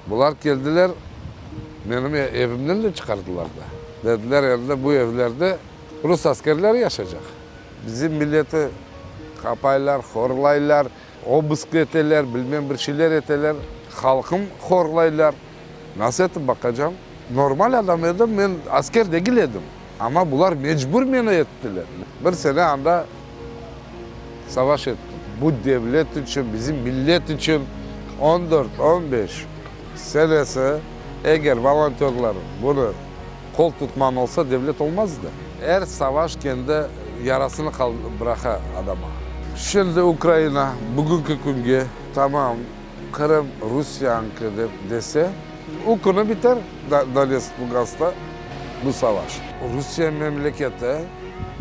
Bular keldiler, menim evimden de çıqardılar da. Dediler, endi bu evlerde rus askerleri yaşaycaq. Bizim milleti qapaylar, horlaylar, obısk eteler, bilmem bir şeyler eteler, halqım horlaylar. Nasıl etip baqacam? Normal adam edim, men asker degil edim. Amma bular mecbur meni ettiler. Bir sene anda savaş ettim. Bu devlet içün, bizim millet içün on dört, on beş senesi, eger volontörlar bunı qol tutman olsa, devlet olmazdı. Er savaş kendi yarasını bıraqa adama. Şimdi Ukraina bugünki künge tamam Qırım Rusiyanıñki dep dese, o künü biter Donetsk, Luganskta bu savaş. Rusiye memleketi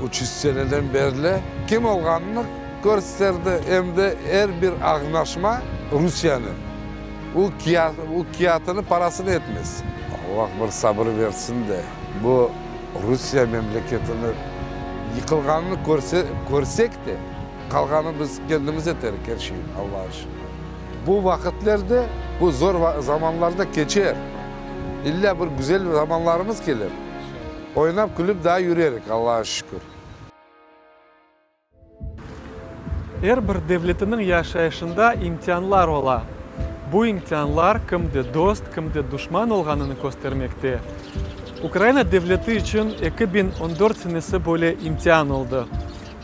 300 seneden berli kim olğanını kösterdi, em de er bir añlaşma Rusiyanen, o kâğıtını parasını etmez. Allah bir sabır bersin de, bu Rusiye memleketini yıqılğanını körsek de, Qalğanı biz kendimiz eterik er şeyni, Allağa şükür. Bu vaqıtler de, bu zor zamanlar da keçer. İlla bir güzel zamanlarımız kelir. Oynap, külip daa yürerik, Allağa şükür. Er bir devletiniñ yaşayışında imtianlar ola. Bu imtianlar kimde dost, kimde duşman olğanını köstermekte. Ukraina devleti içün 2014 senesi böyle imtian oldı.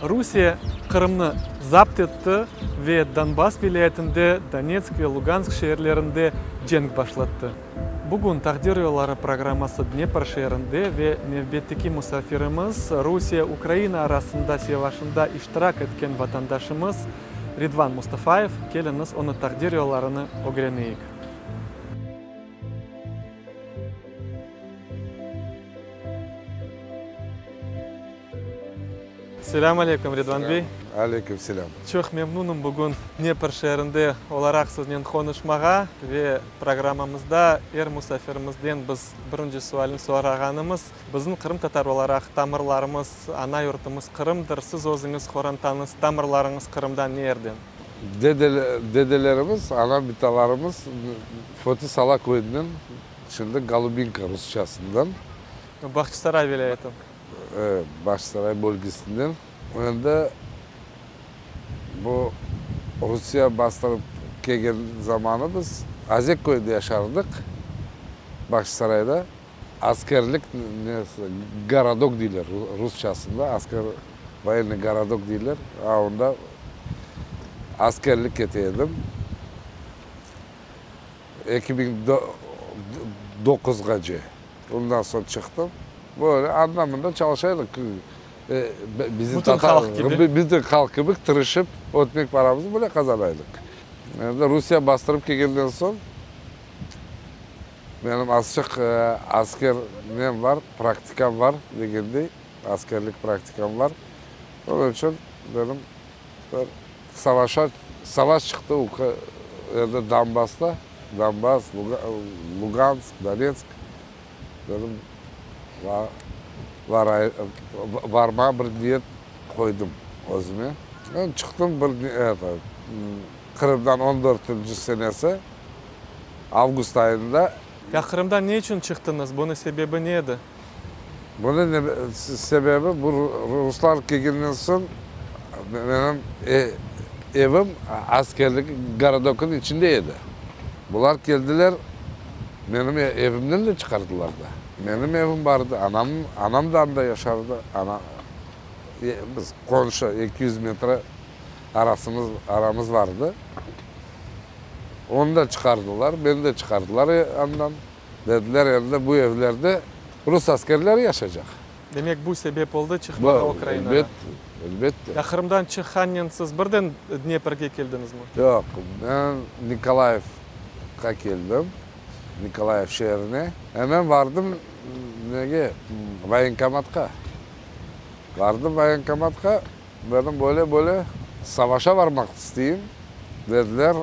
Rusiye Qırımnı zapt etti ve Donbass vilâyetinde Donetsk ve Lugansk şeerlerinde cenk başlattı. Bugün Taqdir yolları programması Dnepr şeerinde ve nevbetteki musafirimiz Rusiye-Ukraina arasında sevaşında iştirak etken vatandaşımız Ridvan Mustafayev. Keliñiz, onı taqdir yollarını ögreneyik. Selâm aleyküm, Ridvan bey. Aleyküm selâm. Çoq memnunım bugün Dnepr şeerinde olaraq siznen qonuşmağa ve programmamızda er musafirimizden biz birinci sualni sorağanımız, bizim qırımtatar olaraq tamırlarımız, ana yurtumız Qırımdır. Siz özüñiz, qorantañız, tamırlarıñız Qırımda ne yerden? Dedelerimiz, ana bitalarımız Foti Sala köyünden, şimdi Golubinka rusçasından. Bağçasaray vilâyeti. Bağçasaray bölgesinden. Endi bu Rusiye bastırıp kelgen zamanı biz Azek köyünde yaşardıq, Bağçasarayda. Askerlik nesi, gorodok deyler rusçasında, asker, voyennıy gorodok deyler, a onda askerlik ete edim. 2009-ğace. Ondan soñ çıqtım. Böyle anda-mında çalışa edik. Bizim Bütün halq kibi. Bütün halq kibi tırışıp, ötmek paramıznı böyle qazana edik. Endi Rusiye bastırıp kelgenden soñ, menim azçıq asker nem bar, praktikam bar degendey, askerlik praktikam bar. Onıñ içün dedim, bir savaşa, savaş çıqtı endi Donbassta, Donbass, Lugansk, Donetsk. Dedim, varmağa bir niyet qoydım özüme. Çıqtım bir, eto, Qırımdan on dörtünci senesi, avgust ayında. Ya Qırımdan ne içün çıqtıñız? Bunıñ sebebi ne edi? Bunıñ sebebi, bu ruslar kelgenden soñ menim evim askerlik gorodokınıñ içinde edi. Bular keldiler, Menim evimden de çıqardılar da. Menim evim bar edi, anam, anam da anda yaşardı. Ana, biz qonşu, 200 metre arasımız, aramız bar edi. Onı da çıqardılar, meni de çıqardılar andan. Dediler, endi bu evlerde rus askerleri yaşaycaq. Demek, bu sebep oldı çıqmağa Ukrainadan? Elbette, elbette. Ya Qırımdan çıqqannen siz birden Dneprge keldiñizmi? Yoq, men Nikolayevqa keldim, Nikolayev şeerine. Hemen vardım nege, voyenkomatqa. Vardım voyenkomatqa, dedim, böyle-böyle savaşa varmaq isteyim. Dediler,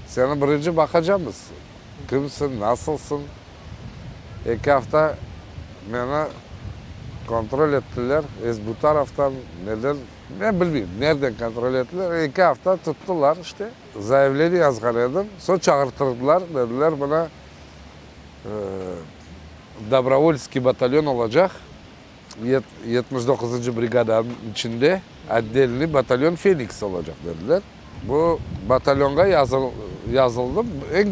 seni birinci baqacamız, kimsiñ, nasılsıñ. Eki afta meni kontrol ettiler, es bu taraftan, neden. Men bilmeyim, nereden kontrol ettiler, eki afta tuttılar işte. Zayavleniye yazğan edim, soñ çağırttırdılar, dediler, mına, dobrovolskiy batalyon olacaq, 79-ncı brigadanıñ içinde otdelnıy batalyon Feniks olacaq, dediler. Bu batalyonğa yazıldım. Eñ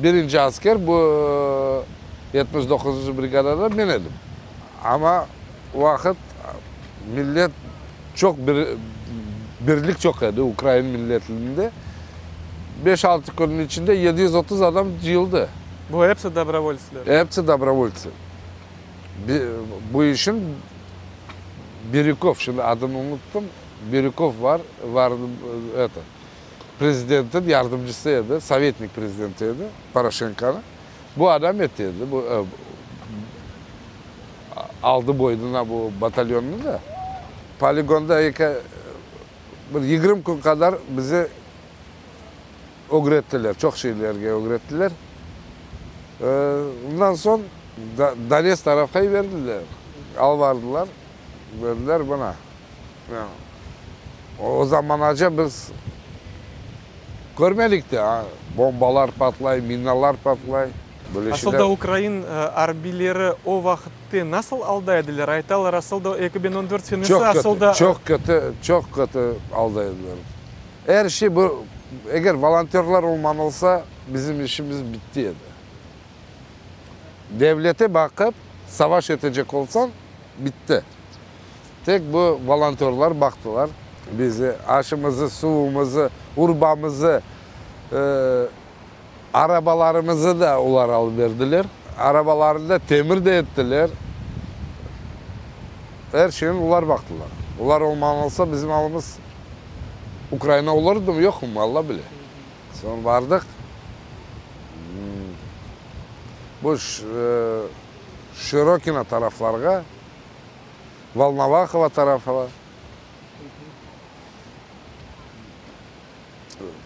birinci asker bu 79-ncı brigadada men edim. Amma o vaqıt millet çoq, birlik çoq edi ukrain milletinde. Beş-altı künniñ içinde 730 adam cıyıldı. Bu episi dobrovoltsler? Episi dobrovoltsi. Bu işin Birükov, şimdi adını unuttım, Birükov var, var, eto, prezidentniñ yardımcısı edi, sovetnik prezidenti edi, Poroşenkonıñ. Bu adam etti edi, bu aldı boynuna bu batalyonnı da. Poligonda eki, bir 20 kün qadar bizi ögrettiler, çoq şeylerge ögrettiler. Ondan soñ Donetsk tarafqa yiberdiler, alvardılar, dediler, mına, o zamanaca biz körmedik de, bombalar patlay, minalar patlay, böyle şeyler. Asıl da ukrain arbiyleri o vaqıtte nasıl alda ediler? Aytalar, asıl da 2014 senesi asıl da. Çoq kötü, çoq kötü alda ediler. Er şey bu, eger volontörlar olmağan olsa, bizim işimiz bitti edi. Devlete baqıp savaş etecek olsañ, bitti. Tek bu volontörlar baqtılar bizi, aşımızı, suvumızı, urbamızı, arabalarımızı da olar alıp berdiler. Arabalarnı da temir de ettiler. Er şeyni olar baqtılar. Olar olmağan olsa, bizim alımız Ukraina olurdı yoqmı, Alla bile. Soñ bardıq, bu Şirokino taraflarğa, Volnovahova tarafına.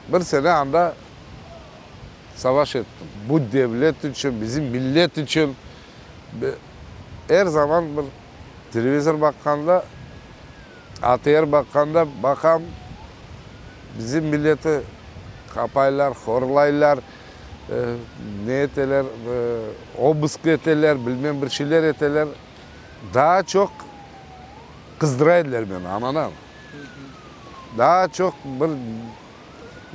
Bir sene anda savaş ettim. Bu devlet içün, bizim millet içün. Er zaman bir televizor baqqanda, ATR baqqanda baqam, bizim milleti qapaylar, horlaylar, ne eteler, obısk eteler, bilmem bir şeyler eteler. Daa çoq qızdıra ediler meni, aman-aman. Daa çoq bir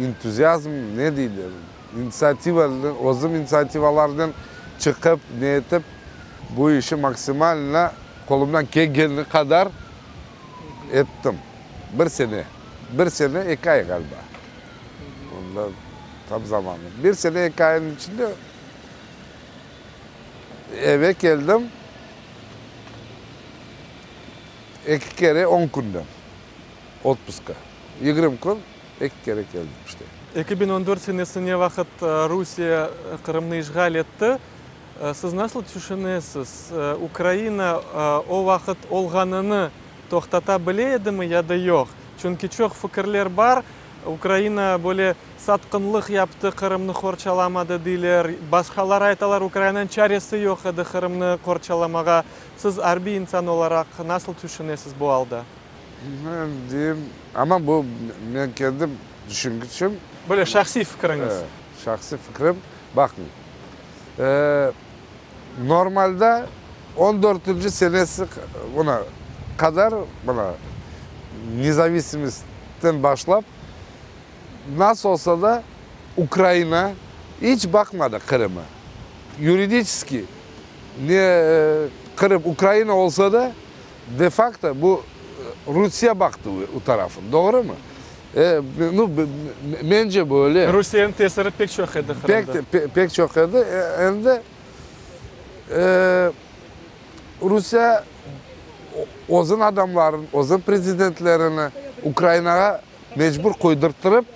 entuziazm, ne deyler, initsiativa, özüm initsiativalarnen çıqıp, ne etip, bu işi maksimalno qolumdan kelgeni qadar ettim. Bir sene, bir sene eki ay ğaliba. Onda tam zamanı. Bir sene eki aynıñ içinde eve keldim. Eki kere on künden otpuska. 20 kün eki kere keldim işte. 2014 senesi ne vaqıt Rusiye Qırımnı işğal etti, siz nasıl tüşünesiz, Ukraina o vaqıt olğanını toqtata bile edimi ya da yoq? Çünki çoq fikirler bar, Ukraina böyle satqınlıq yaptı, Qırımnı qorçalamadı deyler, başqalar aytalar, Ukrainanıñ çaresi yoq edi Qırımnı qorçalamağa. Siz arbiy insan olaraq nasıl tüşünesiz bu alda? Men deyim, amma bu men kendim tüşüngiçim. Böyle şahsiy fikriñiz. Şahsiy fikrim, baqıñ, normalda on dörtünci senesi mına qadar, mına nezavisimostten başlap, nasıl olsa da Ukraina iç baqmadı Qırım'a. Yuridiçeskiy ne Qırım Ukraina olsa da, de-fakto bu Rusiye baqtı o tarafını, doğrumı? Nu, mence böyle. Rusiyeniñ tesiri pek çoq edi Qırımda. Pek, pek çoq edi. Endi Rusiye özüniñ adamlarını, özüniñ prezidentlerini Ukrainağa mecbur qoydurttırıp,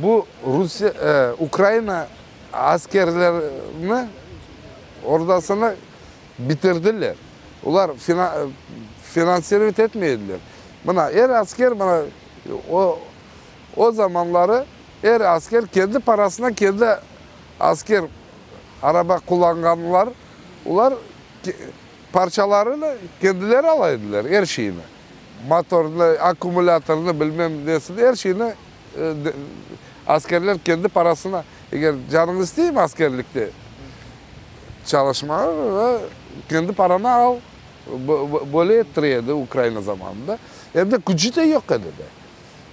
bu Rusiye, Ukraina askerlerini, ordasını bitirdiler. Olar finansirovat etmey ediler. Mına, er asker, mına, o, o zamanları er asker kendi parasına kendi asker araba qullanğanlar, olar parçalarını kendileri ala ediler, er şeyini. Motornı, akkumulâtornı, bilmem nesini, er şeyni askerler kendi parasına, eger canıñ isteymi askerlikte çalışmağa, kendi paranı al. Böyle ettire edi Ukraina zamanında. Em de kücü de yoq edi de.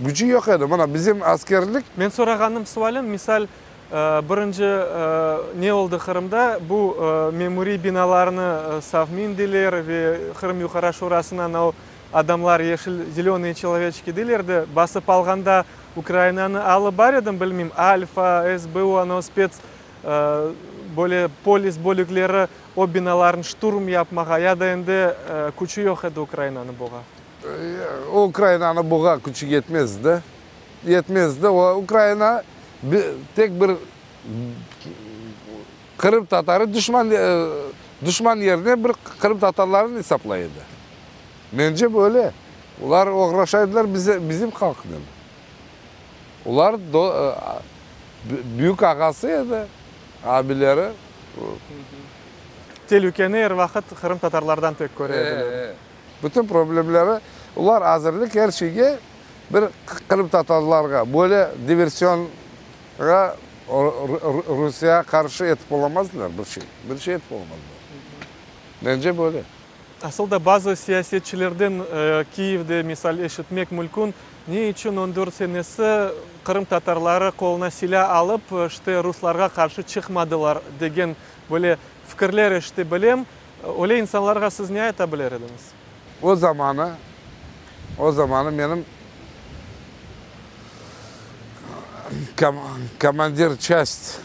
Kücü yoq edi. Mına bizim askerlik. Men sorağanım sualim, misal, birinci ne oldı Qırımda, bu memuriy binalarnı savmindiler ve Qırım Yuqara Şurasına anau adamlar yeşil, zelönıye çeloveçki deyler de, basıp alğanda Ukrainanı alı bar edim, bilmeyim, Alfa, SBU, anau spets böyle polis bölükleri o binalarnı şturm yapmağa ya da endi küçü yoq edi Ukrainanı buğa? Ukrainanı buğa küçü yetmezdi. Yetmezdi. O Ukraina tek bir qırımtatarı duşman duşman yerine bir qırımtatarlarnı esaplay edi. Mence böyle. Olar oğraşaydılar bize bizim halqnen. Olar büyük ağası edi, abileri. Telükeni er vaqıt qırımtatarlardan pek köre ediler. Bütün problemleri, olar azırlıq er şeyge bir qırımtatarlarğa, böyle diversionğa Rusiyağa qarşı etip olamazdılar bir şey, bir şey etip olamazdılar. Mence böyle. Asıl da bazı siyasetçilerden Kiyevde, misal, eşitmek mülkün, ne içün on dört senesi qırımtatarları qoluna silâ alıp, işte, ruslarğa qarşı çıqmadılar degen böyle fikirler eşite bilem. Öyle insanlarğa siz ne ayta biler ediñiz? O zamanı, o zamanı menim komandir çast,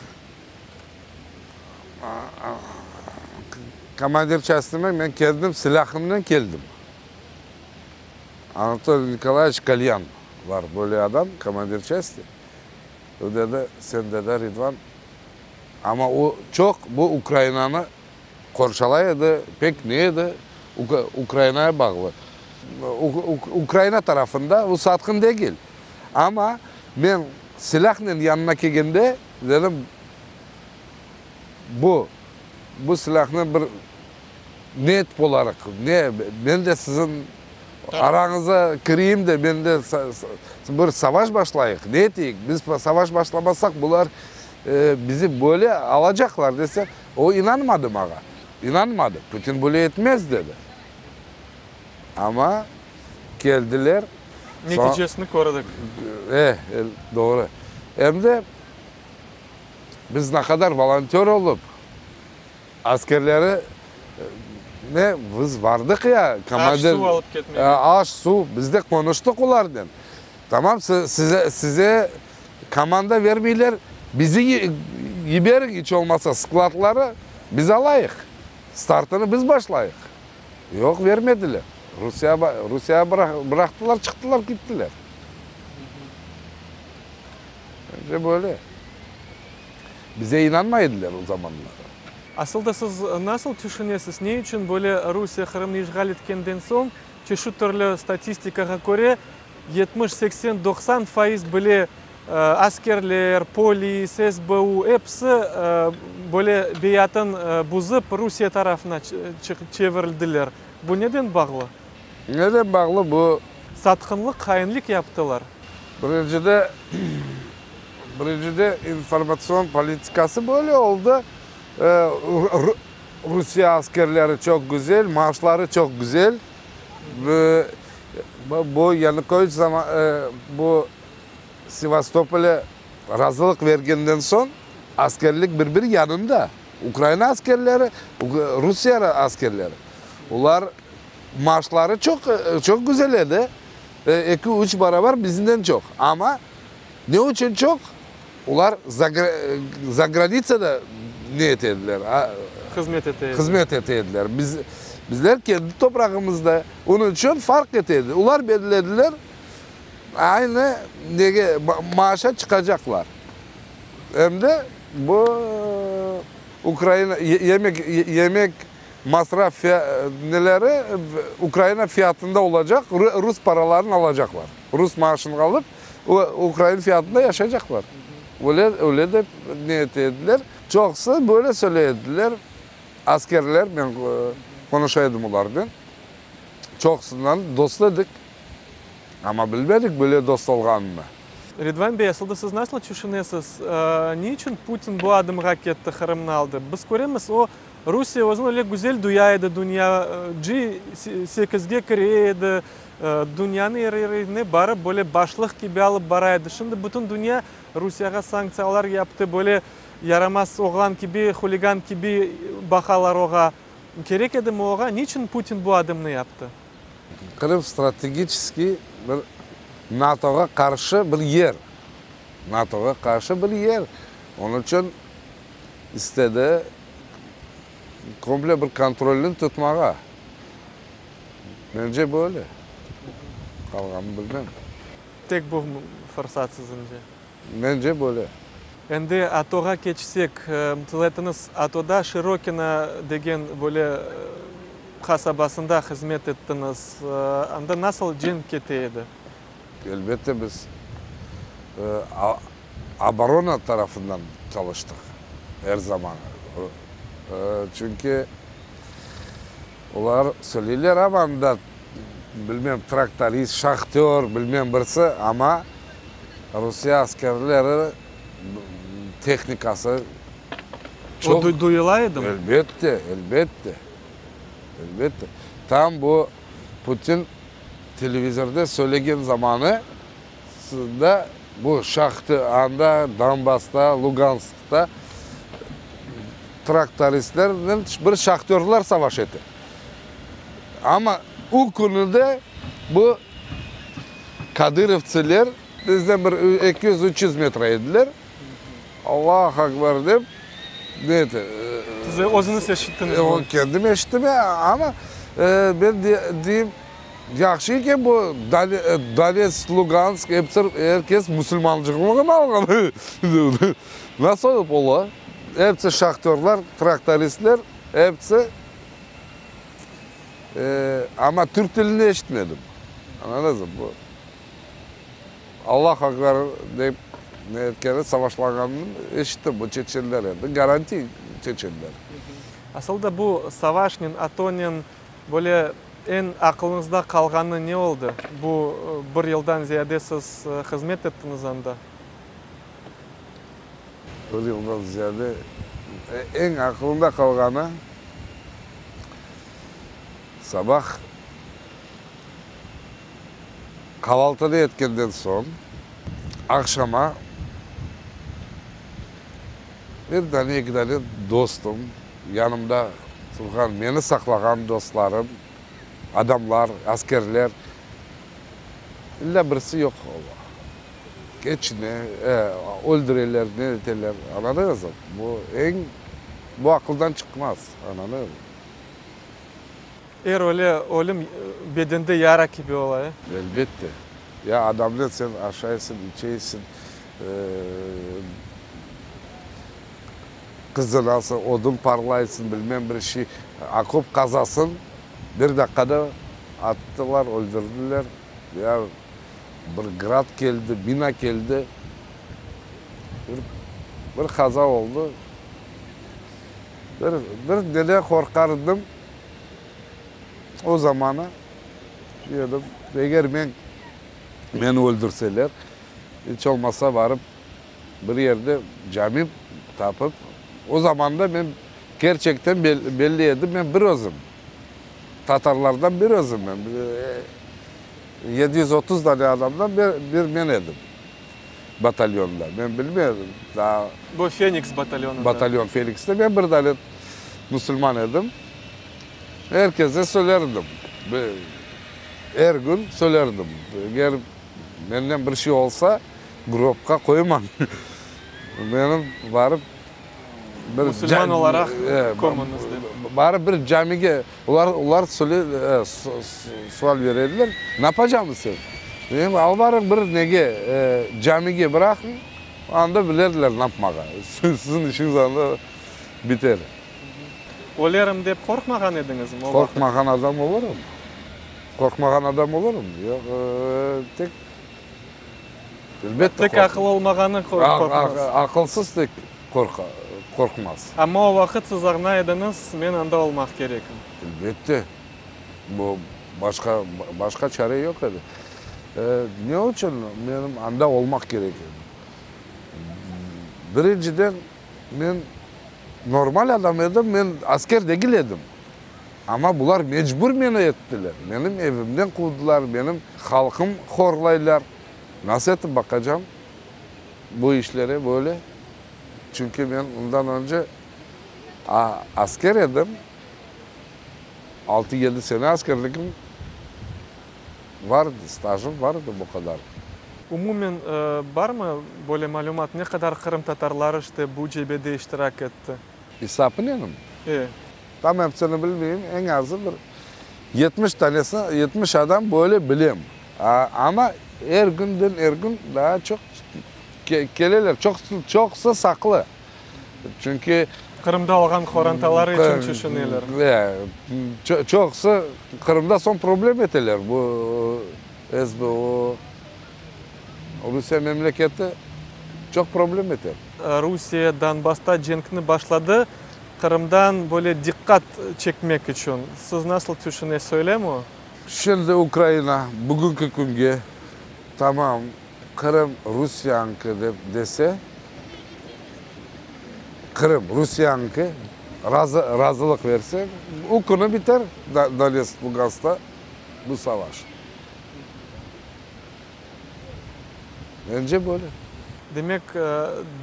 komandir çastime men keldim, silâhımnen keldim. Anatoliy Nikolayeviç Kalyan var böyle adam, komandir çasti. O dedi, sen dedi, Ridvan, amma o çoq bu Ukrainanı Qorçalay edi, pek ne edi, Ukrainaya bağlı. Ukraina tarafında, o satqın degil. Amma men silâhnen yanına kelgende, dedim, bu, bu silâhnen bir ne etip olarıq, ne, men de siziñ arañıza kireyim de, men de bir savaş başlayıq, ne eteyik, biz savaş başlamasaq, bular bizi böyle alacaqlar, desem, O inanmadı maña, inanmadı, Putin böyle etmez, dedi. Amma keldiler. Neticesini kördik. E, doğru. Em de biz ne qadar volontör olıp, askerleri ne, biz vardıq ya, komandir. Aş-suv alıp ketmege. Aş-suv, biz de qonuştıq olarnen. Tamam, size, size komanda vermeyler, bizi yiberiñ iç olmasa skladları, biz alayıq, startını biz başlayıq. Yoq, vermediler. Rusiya, Rusiya bıraqtılar, çıqtılar, kettiler. Bence böyle. Bize inanmay ediler o zamanları. Asıl da siz nasıl tüşünesiz, ne içün böyle Rusiye Qırımnı işğal etkenden soñ, çeşit türlü statistikağa köre, 70, 80, 90% bile askerler, polis, SBU, episi böyle beyatın buzıp, Rusiye tarafına çevirildiler. Bu neden bağlı? Neden bağlı bu? Satqınlıq, hainlik yaptılar. Birincide, birincide informatsion politikası böyle oldı. Rusiye askerleri çoq güzel, maaşları çoq güzel. Bu Yanukoviç bu Sevastopole razılıq vergenden soñ askerlik bir-bir yanında, Ukraina askerleri, Rusiye askerleri, olar maaşları çoq çoq güzel edi, eki-üç barabar bizden çoq. Amma ne içün çoq? Olar zagranitsada ne ete ediler? Hızmet ete ediler. Hızmet ete ediler. Biz, bizler kendi toprağımızda. Onıñ içün farq ete edi. Olar belirlediler, aynı nege, maaşa çıqacaqlar. Em de bu Ukraina yemek, yemek masraf neleri Ukraina fiyatında olacaq, rus paralarını alacaqlar. Rus maaşını alıp, ukrain fiyatında yaşaycaqlar. Öyle, öyle dep ne ete ediler. Çoqusı böyle söyley ediler. Askerler, men qonuşa edim olarnen. Çoqusından dost edik. Amma bilmedik böyle dost olğanını. Ridvan bey, asılda siz nasıl tüşünesiz, ne içün Putin bu adımğa ketti, Qırımnı aldı? Biz köremiz, o, Rusiye özüni öyle güzel duya edi, dünya G sekizge kire edi, dünyanıñ er yerine barıp, böyle başlıq kibi alıp bara edi. Şimdi bütün dünya Rusiyağa sanktsiyalar yaptı, böyle yaramaz oğlan kibi, huligan kibi baqalar oğa. Kerek edimi oğa? Niçün Putin bu adımnı yaptı? Qırım strategiçeskiy bir NATOğa qarşı bir yer. NATOğa qarşı bir yer. Onıñ içün istedi komple bir kontrolni tutmağa. Mence böyle. Qalğanını bilmem. Tek bu fırsat siziñce? Mence böyle. Endi ATOğa keçsek, siz ayttıñız, ATOda Şirokino degen böyle qasabasında hızmet ettiñiz. Anda nasıl cenk kete edi? Elbette, biz oborona tarafından çalıştıq er zaman. Çünki olar söyleyler, amma anda, bilmem, traktorist, şahtör, bilmem birisi, amma Rusiye askerleri tehnikası çoq. O duyula edimi? Elbette, elbette, elbette. Tam bu Putin televizorda söylegen zamanı da bu şahtı anda Donbassta, Luganskta traktoristlernen bir şahtörler savaş ete. Amma o künü de bu kadırovtsiler bizden bir 200, 300 metre ediler. Allah akbar dep, ne ete. Siz özüñiz eşittiñiz bunı? Kendim eşittim, amma ben deyim, yahşı eken bu Donetsk, Lugansk, episi, er kes musulmancılığını alğan. Nasıl olıp ola? Episi şahtörlar, traktoristler, episi. Amma türk tilini eşitmedim. Añladınızmı? Bu Allah akbar dep ne etkeni, savaşlağanını eşittim. Bu çeçenler edi, garanti çeçenler. Asıl da bu savaşnen, ATOnen böyle eñ aqılıñızda qalğanı ne oldı? Bu bir yıldan ziyade siz hızmet ettiñiz anda. Bir yıldan ziyade eñ aqılımda qalğanı, sabah qavaltını etkenden soñ, aqşama bir dane, eki dane dostum, yanımda turğan, meni saqlağan dostlarım, adamlar, askerler, illa birisi yoq ola. Keçine, öldüreler, ne eteler, añladıñızmı? Bu eñ, bu aqıldan çıqmaz, añladıñızmı? Er öyle ölüm bedende yara kibi ola, e? Elbette. Ya adamnen sen aşaysıñ, içeysiñ, qızdırasıñ, odun parlaysıñ, bilmem bir şey, okop qazasıñ, bir daqqada attılar, öldürdiler. Ya Bir grad keldi, mina keldi, bir bir qaza oldı. Bir bir neden qorqar edim o zamanı, dedim, eger men meni öldürseler, iç olmasa barıp bir yerde cami tapıp, o zamanda men kerçekten belli edim, men bir özüm, tatarlardan bir özüm men. 730 dane adamdan bir men edim batalyonda. Men bilmedim daa. Bu Feniks batalyonında. Batalyon Fenikste men bir dane musulman edim. Er kese söylerdim. Er kün söylerdim. Eger menden bir şey olsa, grobqa qoymañ. Menim barıp bir Musulman olaraq kömüñiz dep. Barıp bir camige, olar, olar sual bere ediler, napacamız sen? Deyim, al barıñ bir nege, camige bıraqıñ, anda bilerler napmağa. Siziñ işiñiz anda biter. Ölerim dep qorqmağan ediñizmi o vaqıt? Qorqmağan adam olurmı? Qorqmağan adam olurmı? Yoq, tek Elbette Tek aqıl olmağanı qorqmaz. Aqılsız tek qorqmaz. Amma o vaqıt siz añlay ediñiz, men anda olmaq kerekim. Elbette. Bu başqa, başqa çare yoq edi. Ne içün menim anda olmaq kerek edi? Birinciden, men normal adam edim, men asker degil edim. Amma bular mecbur meni ettiler. Menim evimden quvdılar, menim halqım horlaylar. Nasıl etip baqacam bu işlere böyle? Çünki men ondan önce asker edim, altı-yedi sene askerligim var edi, stajım var edi bu qadar. Umumen, barmı böyle malümat, ne qadar qırımtatarları işte bu cebede iştirak etti? İsapınenmi? E. Tam epsini bilmeyim, eñ azı bir 70 tanesi, 70 adam böyle bilem. Amma er künden er kün daa çoq keleler, çoqusı saqlı. Çünki. Qırımda olğan qorantaları içün tüşüneler. Çoqusı Qırımda soñ problem eteler. Bu SBO, Rusiye memleketi çoq problem eter. Rusiye Donbassta cenkni başladı, Qırımdan böyle diqqat çekmek içün. Siz nasıl tüşünesiz, öylemi? Şimdi Ukraina bugünki künge tamam Qırım Rusiyanıñki dep dese, Qırım Rusiyanıñki, razı, razılıq verse, o künü biter Donetsk, Luganskta bu savaş. Mence böyle. Demek,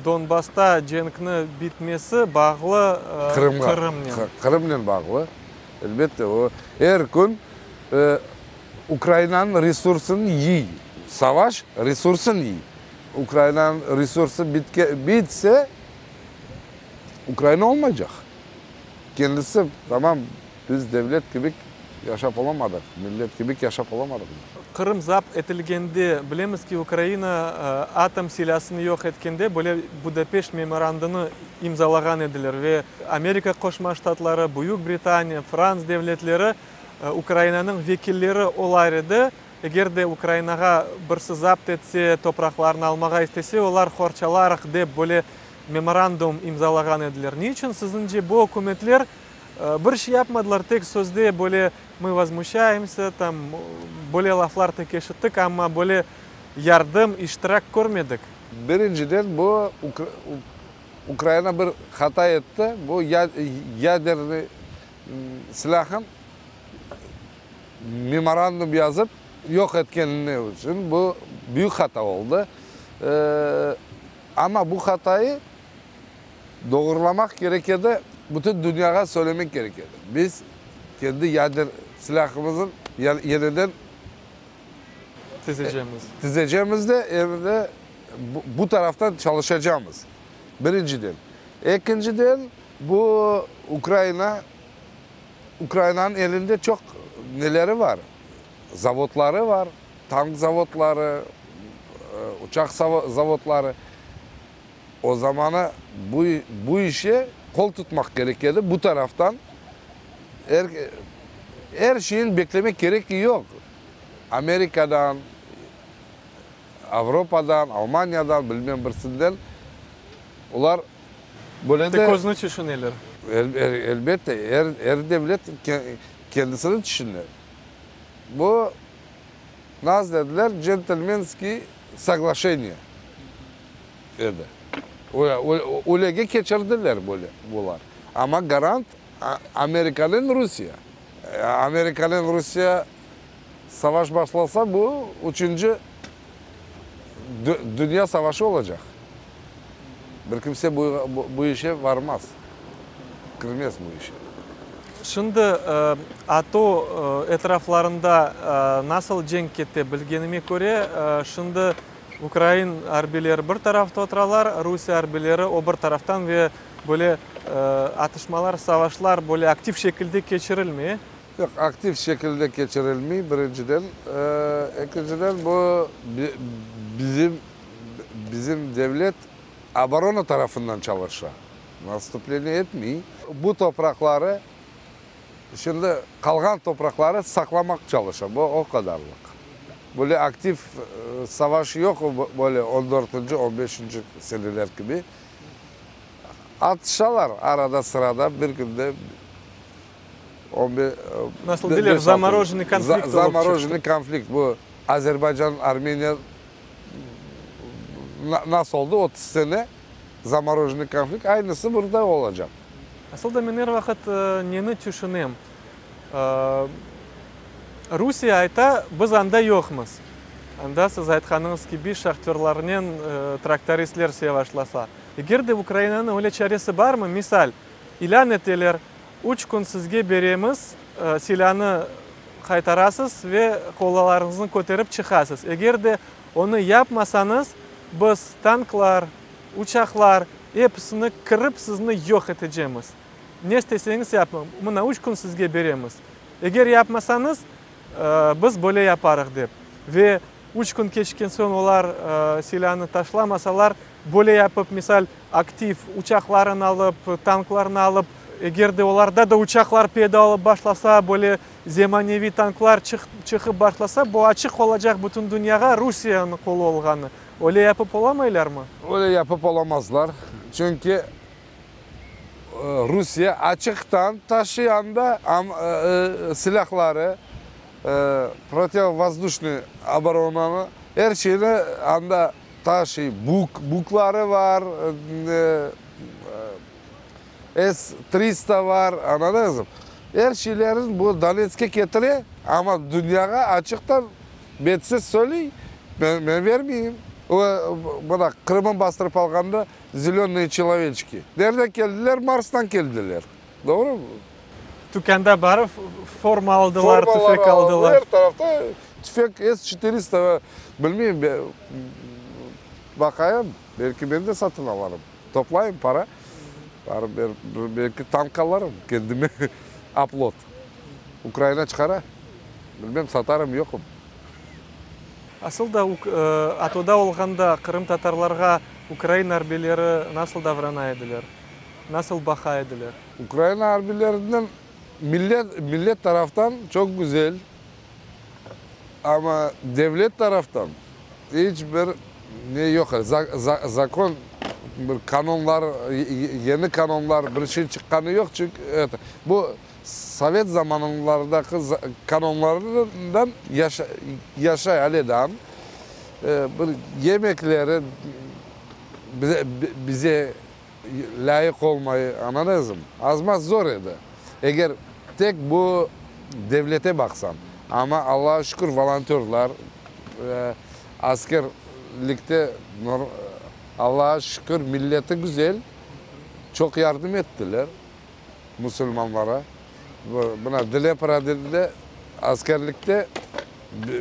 Donbassta cenkni bitmesi bağlı Qırımğa, Qırımnen. Qırımnen bağlı, elbette. O, er kün Ukrainanıñ resursını yiy. Savaş resursını yiy. Ukrainanıñ resursı bitke, bitse, Ukraina olmaycaq. Kendisi, tamam, biz devlet kibi yaşap olamadıq, millet kibi yaşap olamadıq. Qırım zapt etilgende, bilemiz ki, Ukraina atom silâsını yoq etkende, böyle Budapeşt memorandumı imzalağan ediler ve Amerika Qoşma Ştatları, Büyük Britaniya, Frans devletleri Ukrainanıñ vekilleri olar edi. Eger de Ukrainağa birisi zapt etse, topraqlarını almağa istese, olar qorçalarıq dep böyle memorandum imzalağan ediler. Ne içün siziñce bu ükümetler bir şey yapmadılar, tek sözde böyle mı vozmuşayemsâ, tam, böyle laflar tek eşittik, amma böyle yardım, iştirak körmedik? Birinciden, bu Ukraina bir hata etti, bu yadernıy silâhın memorandum yazıp yoq etkenine içün bu büyük hata oldı. Amma bu hatayı doğurlamaq kerek edi, bütün dünyağa söylemek kerek edi. Biz kendi yader silâhımızın yeniden tizecemiz. Tizecemiz de, em de bu taraftan çalışacamız, birinciden. Ekinciden, bu Ukraina, Ukrainanıñ elinde çoq neleri bar, zavodları bar, tank zavodları, uçaq zavodları. O zamanı bu, bu işe qol tutmaq kerek edi, bu taraftan er, er şeyni beklemek kerek yoq. Amerikadan, Avropadan, Almaniyadan, bilmem birisinden olar böyle de. Tek özüni tüşüneler. Elbette, er, er devlet kendisini tüşüne. Bu, nasıl dediler, centlmenskiy soglaşeniye edi. Öylege keçirdiler böyle bular. Amma garant Amerikanen Rusiye. Amerikanen Rusiye savaş başlasa, bu üçünci dünya savaşı olacaq. Bir kimse bu, bu işe varmaz, kirmez bu işe. Şimdi ATO etraflarında nasıl cenk kete? Bilgenime köre, şimdi ukrain arbiyleri bir tarafta oturalar, Rusiye arbiyleri o bir taraftan ve böyle atışmalar, savaşlar böyle aktiv şekilde keçirilmey. Yoq, aktiv şekilde keçirilmey, birinciden. Ekinciden, bu bizim, bizim devlet oborona tarafından çalışa, nastupleniye etmey. Bu topraqları, şimdi qalğan topraqları saqlamaq çalışa, bu o qadarlıq. Böyle aktiv savaş yoq, böyle on dörtünci, on beşinci seneler kibi. Atışalar arada-sırada, bir künde Nasıl deyler, zamorojenıy konflikt olıp çıqtı. Zamorojenıy konflikt, bu. Azerbaycan, Armeniya nasıl oldı 30 sene zamorojennıy konflikt, aynısı burada olacaq. Asıl da men er vaqıt neni tüşünem, Rusiye ayta, biz anda yoqmız. Anda, siz aytqanıñız kibi, şahtörlarnen traktoristler sevaşlasa. Eger de Ukrainanıñ öyle çaresi barmı, misal, ilân eteler, üç kün sizge beremiz, silânı qaytarasız ve qollarıñıznı köterip çıqasız. Eger de onı yapmasañız, biz tanklar, uçaqlar, episini kirip sizni yoq etecemiz. Ne isteseñiz yapıñ, mına üç kün sizge beremiz. Eger yapmasañız, biz böyle yaparıq dep. Ve üç kün keçken soñ olar silânı taşlamasalar, böyle yapıp, misal, aktiv uçaqlarını alıp, tanklarını alıp, eger de olarda da uçaqlar peyda olıp başlasa, böyle zemaneviy tanklar çıqıp başlasa, bu açıq olacaq bütün dünyağa Rusiyeniñ qolu olğanı. Öyle yapıp olamaylarmı? Öyle yapıp olamazlar, çünki Rusiye açıqtan taşıy anda silâhları, protivovozdušnıy oboronanı, er şeyni anda taşıy, buk, bukları var, S 300 var, añladıñızmı? Er şeylerini bu Donetskke ketire, amma dünyağa açıqtan betsiz söyley, men vermeyim. Mına Qırım'ı bastırıp alğanda Zelönıye çeloveçki. Nereden keldiler? Marstan keldiler. Doğru mı? Tükânda barıp forma aldılar, tüfek aldılar. Er tarafta tüfek S 400, bilmeyim, baqayım, belki men de satın alırım. Toplayım para, barıp belki tank alırım kendime, Oplot. Ukraina çıqara, bilmem satarım, yoqım. Asıl da ATOda olğanda qırımtatarlarğa ukrain arbiyleri nasıl davrana ediler, nasıl baqa ediler? Ukraina arbiylerinden millet, millet taraftan çoq güzel, amma devlet taraftan iç bir ne yoq. Zakon, bir qanunlar, yeni qanunlar, bir şey çıqqanı yoq, çünki bu Sovet zamanlarındaki qanunlarından yaşay ale daa. Bir yemekleri bize lâyıq olmay, añladıñızmı? Az-maz zor edi. Eger tek bu devlete baqsañ. Amma Allağa şükür, volontörlar, askerlikte, Allağa şükür, milleti güzel, çoq yardım ettiler. Musulmanlara. Mına Dneprodinde askerlikte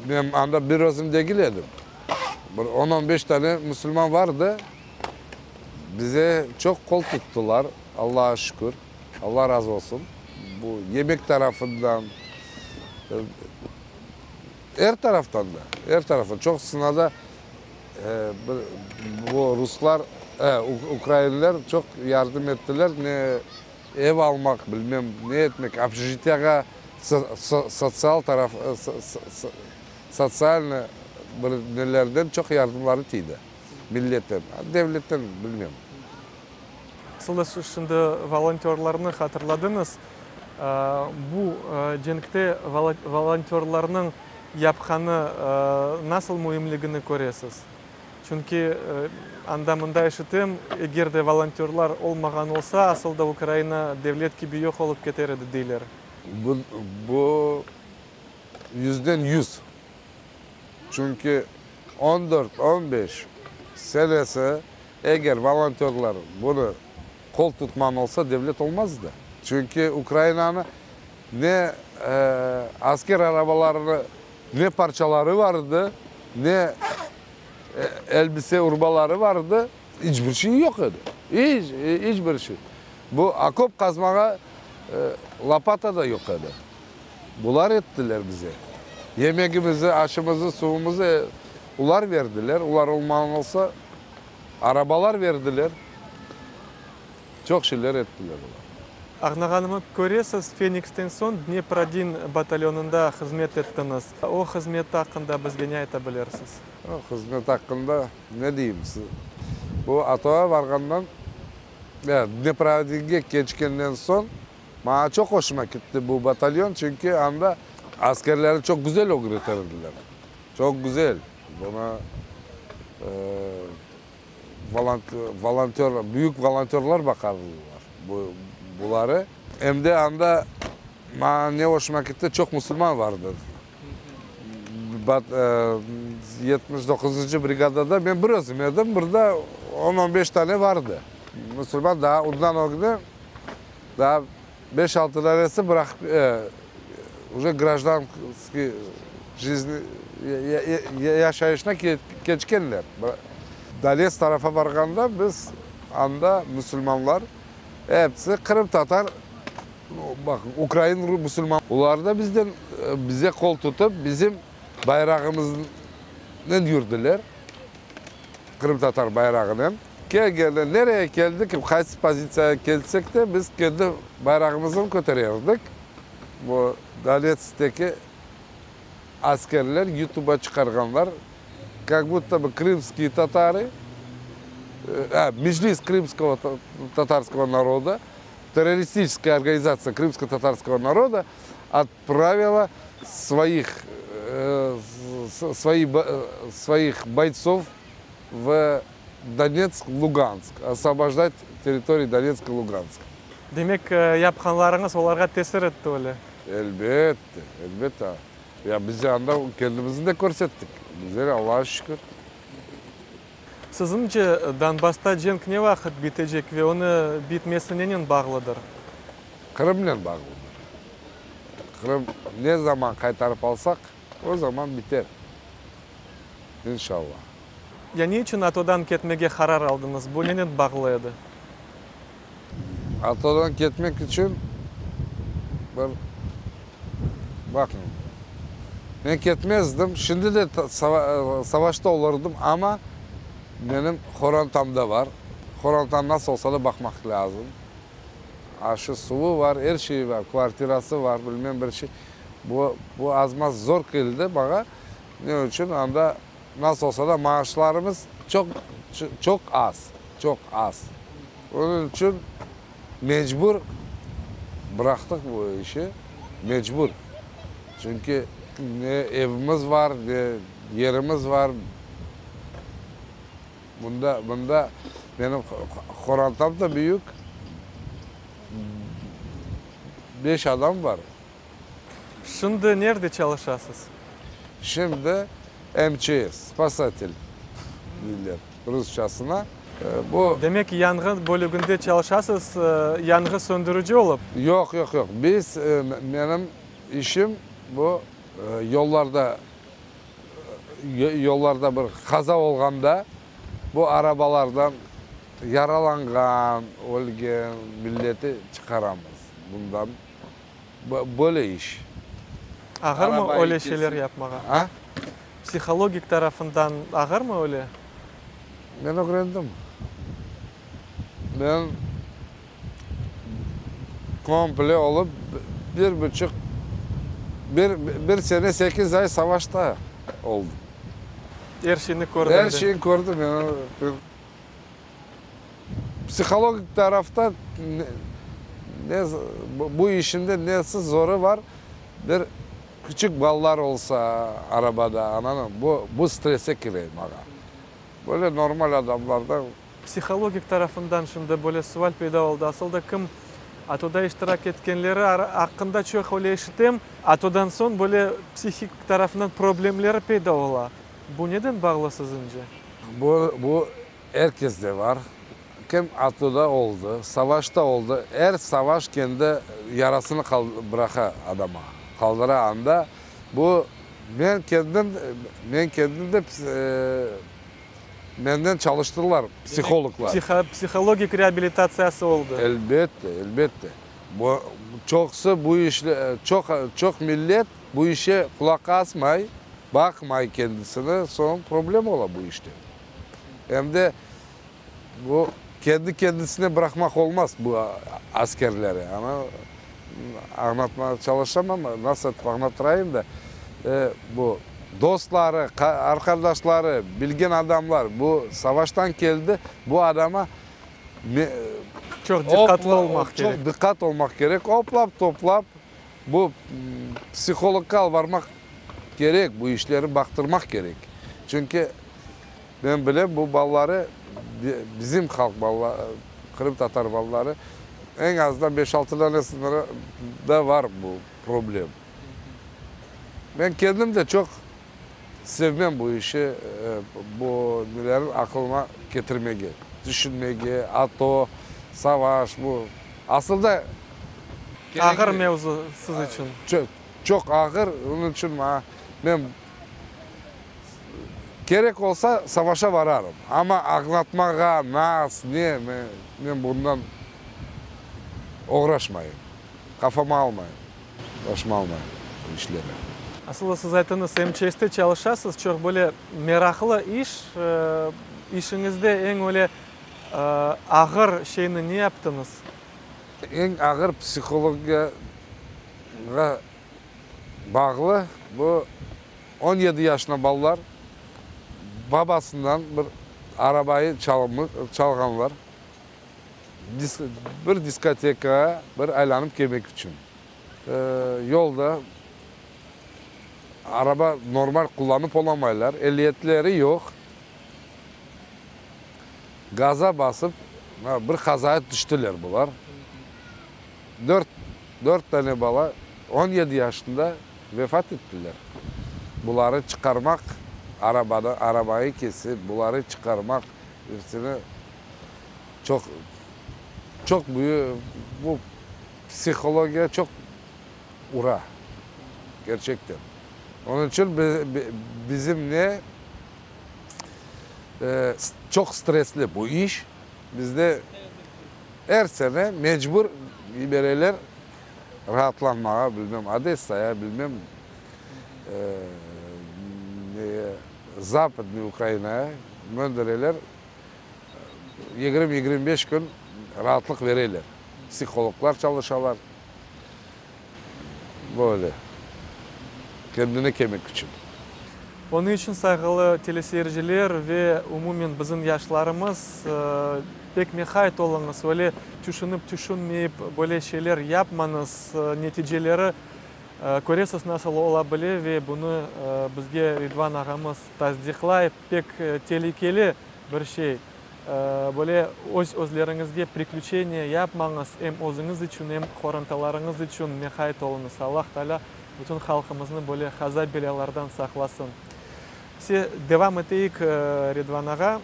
men anda bir özüm degil edim. Bir on-on beş tane musulman vardı. Bize çoq qol tuttılar, Allağa şükür. Alla razı olsun. Bu yemek tarafından, er taraftan da, er taraftan. Çoqusına da Bu ruslar, ukrainler çoq yardım ettiler, ne ev almaq, bilmem ne etmek, общежитиеğa sotsial taraf, sotsialnıy bir nelerden çoq yardımları tiydi, milletten, devletten bilmem. Asıl siz şimdi volontörlarnı hatırladıñız. Bu cenkte volontörlarnıñ yapqanı nasıl müimligini köresiz? Çünki anda-mında eşitem, eger de volontörlar olmağan olsa, asıl da Ukraina devlet kibi yoq olıp keter edi, deyler. Bu, bu 100%. Çünki 14, 15 senesi eger volontörlar bunı qol tutman olsa, devlet olmazdı. Çünki Ukrainanı Ne asker arabalarını, ne parçaları vardı, ne elbise urbaları vardı, iç bir şey yoq edi. İç, iç bir şey. Bu okop qazmağa lopata da yoq edi. Bular ettiler bize. Yemegimizi, aşımızı, suvumızı olar berdiler. Olar olmağan olsa, arabalar berdiler. Çoq şeyler ettiler olar. Añlağanıma köre, siz Feniksten soñ Dneprodin batalyonında hızmet ettiñiz. O hızmet aqqında bizge ne ayta bilirsiz? O hızmet aqqında ne deyim? Bu ATOğa varğandan, Dneprodinge keçkenden soñ maña çoq hoşuma ketti bu batalyon, çünki anda askerlerni çoq güzel ögreter ediler. Çoq güzel. Bunı volontör, büyük volontörlar baqardılar buları. Em de anda maña ne hoşuma ketti, çoq musulman vardı. 79-ncı brigadada men bir özüm edim, bir de on-on beş tane vardı. Musulman daa ondan ögde daa beş-altı danesi bıraqıp, uje grajdanskiy jizni, yaşayışına keçkenler. Donetsk tarafa barğanda biz anda musulmanlar episi qırımtatar, baq, ukrain musulman, olar da bizden, bize qol tutıp, bizim bayrağımıznen yürdiler, qırımtatar bayrağınen. Kelgende, nereye keldik, qaysı pozitsiyağa kelsek de, biz kendi bayrağımıznı kötererdik. Bu Donetskteki askerler YouTube'a çıqarğanlar, kak budto бы krımskiye tatarı, Meclis krımskogo tatarskogo naroda, terroristiçeskaya organizatsiya krımsko-tatarskogo naroda otpravila svoih, svoi, svoih boytsov v Donetsk, Lugansk, osvobojdat territoriyi Donetsk i Lugansk. Demek, yapqanlarıñız olarğa tesir etti öyle? Elbette, elbette. Ya biz anda kendimizni de körsettik. Bizler, Allağa şükür. Siziñce, Donbassta cenk ne vaqıt bitecek ve onı bitmesi nenen bağlıdır? Qırımnen bağlıdır. Qırım ne zaman qaytarıp alsaq, o zaman biter. İnşallah. Ya ne içün ATOdan ketmege qarar aldıñız? Bu nenen bağlı edi? ATOdan ketmek içün bir, baqıñ, men ketmezdim, şimdi de savaşta olurdım, amma menim qorantam da bar. Qorantanı nasıl olsa da baqmaq lâzım. Aşı, suvu bar, er şeyi bar, kvartirası bar, bilmem bir şey. Bu, bu az-maz zor keldi maña. Ne içün? Anda Nasıl olsa da maaşlarımız çoq, çoq az, çoq az. Onıñ içün mecbur bıraqtıq bu işi, mecbur. Çünki ne evimiz bar, ne yerimiz bar. Bunda, bunda menim qorantam da büyük, beş adam bar. Şimdi nerde çalışasız? Şimdi MÇS, spasatel deyler rusçasına. Bu. Demek, yanğın bölüginde çalışasız, yanğı söndürici olıp? Yoq, yoq, yoq. Biz, menim işim bu yollarda, yollarda bir qaza olğanda bu arabalardan yaralanğan, ölgen milleti çıqaramız. Bundan Böyle iş. Ağırmı öyle şeyler yapmağa? A? Psihologik tarafından ağırmı öyle? Men ögrendim. Men komple olıp bir buçuq, bir, bir sene sekiz ay savaşta oldım. Er şeyni kördiñ. Er şeyni kördim. Psihologik tarafta ne, bu işinde nesi zoru bar, bir küçük balalar olsa arabada, ananı, bu, bu stresse kire maña. Böyle normal adamlarda. Psihologik tarafından şimdi böyle sual peyda oldı, asıl da kim ATOda iştirak etkenleri aqqında çoq öyle eşitem, ATOdan soñ böyle psihik tarafından problemleri peyda ola. Bu neden bağlı siziñce? Bu, bu Er kesde bar. Kim ATOda oldı, savaşta oldı, er savaş kendi yarasını bıraqa adama, qaldıra anda. Bu, men kendim, men kendim de menden çalıştılar psihologlar. Demek, psihologik reabilitatsiyası oldı. Elbette, elbette. Bu, çoqusı bu işle, çoq, çoq millet bu işe qulaq asmay, baqmay kendisini, soñ problem ola bu işte. Em de bu kendi kendisine bıraqmaq olmaz bu askerleri. Ana, añlatmağa çalışam amma, nasıl etip añlattırayım da, bu dostları, arqadaşları, bilgen adamlar, bu savaştan keldi, bu adama Çoq diqqatlı olmaq kerek. Çoq diqqat olmaq kerek. Oplap-toplap bu psihologqa alıp barmaq. Kerek, bu işleri baqtırmaq kerek. Çünki men bilem, bu balaları, bizim halq balaları, qırımtatar balaları, eñ azından beş-altı danesinde bar bu problem. Men kendim de çoq sevmem bu işi, bu nelerni aqılıma ketirmege, tüşünmege, ATO, savaş, bu. Asıl da Ağır mevzu siz içün. Çoq, çoq ağır, onıñ içün maña, men kerek olsa savaşa vararım, amma añlatmağa, nas, ne, men bundan oğraşmayım, qafama almayım, başıma almayım bu işleri. Asıl siz aytıñız, MÇSte çalışasız, çoq böyle meraqlı iş. İşiñizde eñ öyle ağır şeyni ne yaptıñız? Eñ ağır psihologiyağa bağlı bu 17 yaşına balalar babasından bir arabayı çalğanlar bir diskotekağa bir aylanıp kelmek içün. Yolda araba normal qullanıp olamaylar, ehliyetleri yoq. Gaza basıp, bir qazaya tüştiler bular. Dört, dört tane bala 17 yaşında vefat ettiler. Buları çıqarmaq, arabada, arabayı kesip, buları çıqarmaq, episini çoq, çoq büyük, bu psihologiya çoq ura, kerçekten. Onıñ içün bizim ne çoq stresli bu iş. Bizde er sene mecbur yibereler raatlanmağa, bilmem, Odessaya, bilmem, neye, Zapadnıy Ukrainaya göndereler, 20-25 kün raatlıq bereler. Psihologlar çalışalar. Böyle. Kendine kelmek içün. Onıñ içün, sayğılı teleseyirciler ve umumen bizim yaşlarımız, pek meqayt oluñız, öyle tüşünip tüşünmeyip böyle şeyler yapmañız, neticeleri köresiz nasıl ola bile ve bunı bizge Ridvan ağamız tasdiqlay, pek telükeli bir şey. Böyle öz özleriñizge priklüçeniye yapmañız, em özüñiz içün, em qorantalarıñız içün meqayt oluñız. Allah Taalâ bütün halqımıznı böyle qaza-belâlardan saqlasın. Se, devam eteyik, Ridvan ağa.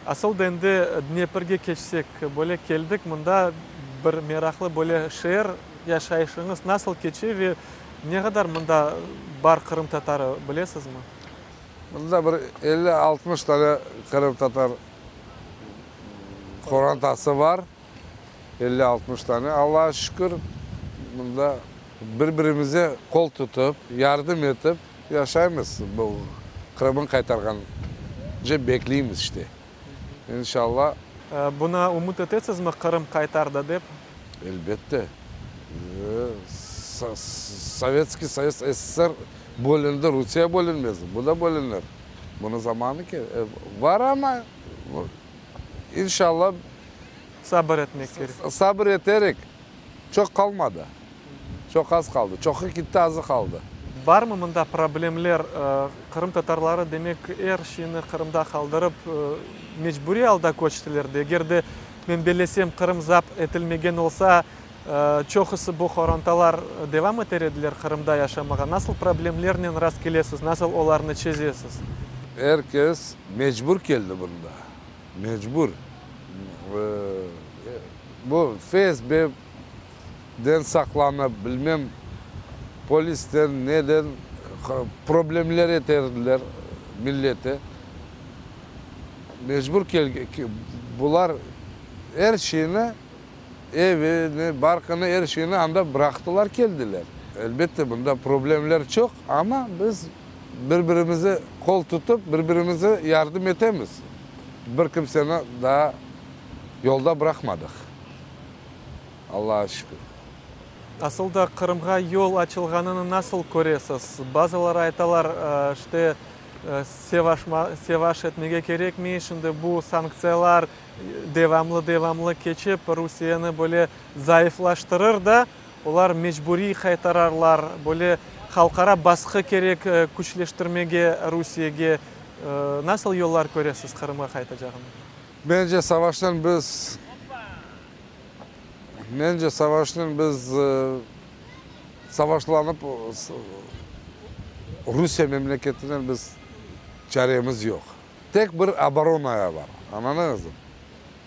Asıl da endi Dneprge keçsek, böyle keldik mında, bir meraqlı böyle şeer, yaşayışıñız nasıl keçe ve ne qadar mında bar qırımtatarı, bilesizmi? Mında bir 50-60 tane qırımtatar qorantası bar, 50-60 tane. Allağa şükür, mında bir-birimize qol tutıp, yardım etip yaşaymız. Bu Qırımnı qaytarğance bekleymiz işte. İnşallah. Buna ümüt etesizmi, Qırım qaytardı dep? Elbette. Sovetskiy Soyuz, SSR bölündi, Rusiye bölünmez, bu da bölünir. Bunıñ zamanı bar amma, inşallah. Sabır etmek kerek. Sabır eterek, çoq qalmadı. Çoq az qaldı. Çoqu gitti, azı qaldı. Barmı mında problemler? Qırımtatarları, demek, er şeyni Qırımda qaldırıp, mecburiy alda köçtiler. Eger de, men bellesem, Qırım zapt etilmegen olsa, çoqusı bu qorantalar devam eter ediler Qırımda yaşamağa. Nasıl problemlernen rast kelesiz, nasıl olarnı çezesiz? Er kes mecbur keldi bunda. Mecbur. Bu FSBden saqlanıp, bilmem, polisten, neden problemler eterdiler millete. Mecbur bular er şeyni, evini, barqını, er şeyni anda bıraqtılar, keldiler. Elbette, bunda problemler çoq, amma biz bir-birimize qol tutıp, bir-birimize yardım etemiz. Bir kimseni daa yolda bıraqmadıq. Allağa şükür. Asıl da Qırımğa yol açılğanını nasıl köresiz? Bazıları aytalar, işte, sevaş etmege kerekmey, şimdi bu sanktsiyalar devamlı-devamlı keçip, Rusiyeni böyle zayıflaştırır da, olar mecburiy qaytararlar, böyle. Halqara basqı kerek küçleştirmege Rusiyege. Nasıl yollar köresiz Qırımğa qaytacağını? Mence, savaştan biz, mence, savaşnıñ biz savaşlanıp Rusiye memleketinen biz çaremiz yoq. Tek bir oboronaya bar, añladıñızmı?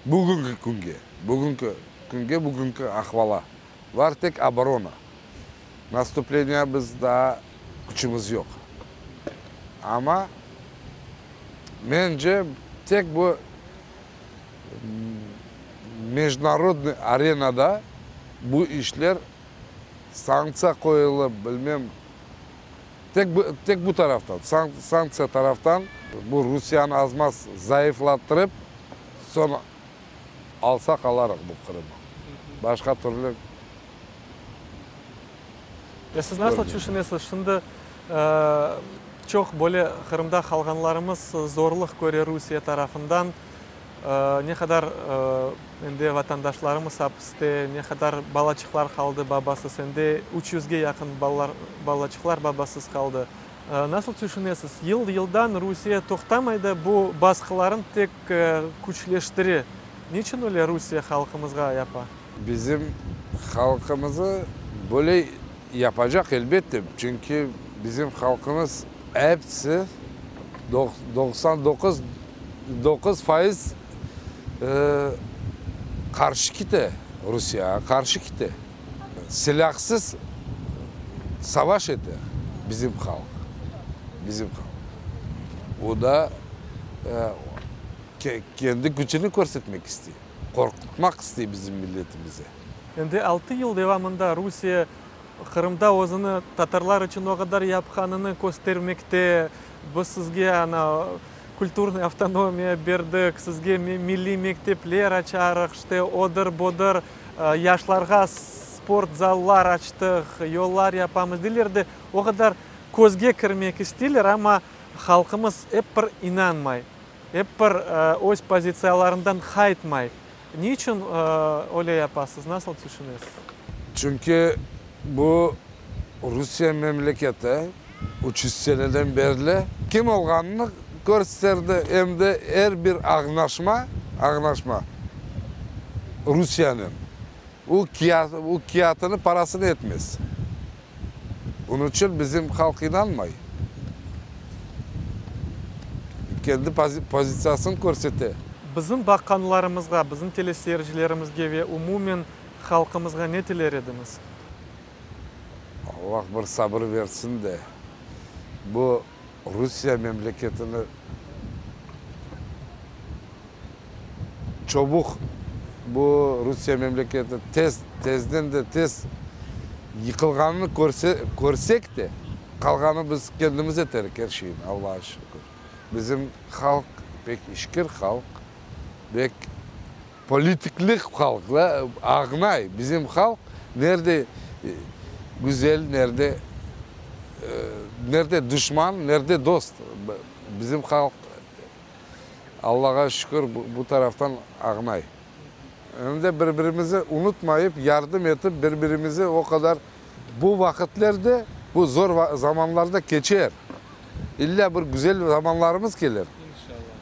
Bugünki künge, bugünki künge, bugünki ahvala var tek oborona. Nastupleniya biz daa küçümiz yoq. Amma mence tek bu mejdunarodnıy arenada bu işler sanktsiya qoyulıp, bilmem, tek bu, tek bu taraftan, sanktsiya taraftan bu Rusiyanı az-maz zayıflattırıp, soñ alsaq alarıq bu Qırımı. Başqa türlü. Ya siz nasıl tüşünesiz, şimdi çoq böyle Qırımda qalğanlarımız zorluq köre Rusiye tarafından, ne qadar endi vatandaşlarımız apiste, ne qadar balaçıqlar qaldı babasız, endi üç yüzge yaqın balalar, balaçıqlar babasız qaldı. Nasıl tüşünesiz, yıl-yıldan Rusiye toqtamay da bu basqılarını tek küçleştire, niçün öyle Rusiye halqımızğa yapa? Bizim halqımızı böyle yapacaq, elbette, çünki bizim halqımız episi, 99, 9% qarşı kete, Rusiyağa qarşı kete. Silâhsız savaş ete bizim halq, bizim halq. O da kendi küçüni körsetmek istey. Qorqutmaq istey bizim milletimizi. Endi altı yıl devamında Rusiye Qırımda özüni tatarlar içün o qadar yapqanını köstermekte, biz sizge ana kulturnıy avtonomiya berdik, sizge milliy mektepler açarıq, işte odır, budır, yaşlarğa sport zallar açtıq, yollar yapamız deyler de, o qadar közge kirmek isteyler, amma halqımız ep bir inanmay. Ep bir öz pozitsiyalarından qaytmay. Ne içün öyle yapasız, nasıl tüşünesiz? Çünki bu Rusiye memleketi 300 seneden berli kim olğanını kösterdi, em de er bir añlaşma, añlaşma Rusiyenen, o o kâğıtını parasını etmez. Onıñ içün bizim halq inanmay. Kendi pozitsiyasını körsete. Bizim baqqanlarımızğa, bizim teleseyircilerimizge ve umumen halqımızğa ne tiler ediñiz? Allah bir sabır versin de, bu Rusiye memleketini Çobuq bu Rusiye memleketi tez, tezden de tez yıqılğanını körse, körsek de, qalğanı biz kendimiz eterik er şeyni, Allağa şükür. Bizim halq pek işkir halq, bek politikli halq, añlay. Bizim halq nerde güzel, nerde, nerde duşman, nerde dost. Bizim halq Allağa şükür, bu taraftan ağnay. Em de bir-birimizi unutmayıp, yardım etip, bir-birimizi o qadar bu vaqıtler de, bu zor zamanlar da keçer. İllâ bir güzel zamanlarımız kelir.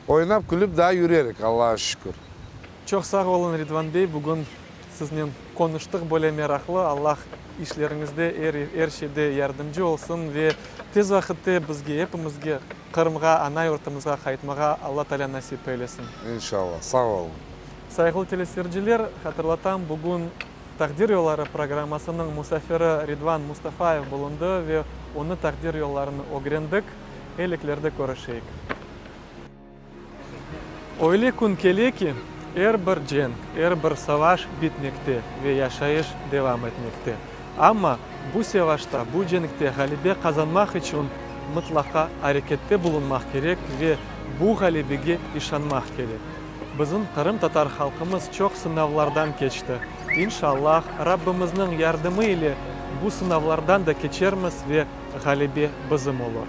Oynap, külip daa yürerik, Allağa şükür. Çoq sağ oluñ, Ridvan bey, bugün siznen qonuştıq böyle meraqlı, Allah işleriñizde, er, er şeyde yardımcı olsun ve tez vaqıtte bizge, epimizge Qırımğa, ana yurtımızğa qaytmağa Alla Taalâ nasip eylesin. İnşallah. Sağ oluñ. Sayğılı teleseyirciler, hatırlatam, bugün Taqdir yolları programmasınıñ musafiri Ridvan Mustafayev bulundı ve onı taqdir yollarını ögrendik. Eliklerde körüşeyik. Öyle kün kele ki, er bir cenk, er bir savaş bitmekte ve yaşayış devam etmekte. Amma bu sevaşta, bu cenkte ğalebe qazanmaq içün mıtlaqa arekette bulunmaq kerek ve bu ğalebege işanmaq kerek. Bizim qırımtatar halqımız çoq sınavlardan keçti. İnşallah, Rabbimizniñ yardımı ile bu sınavlardan da keçermiz ve ğalebe bizim olur.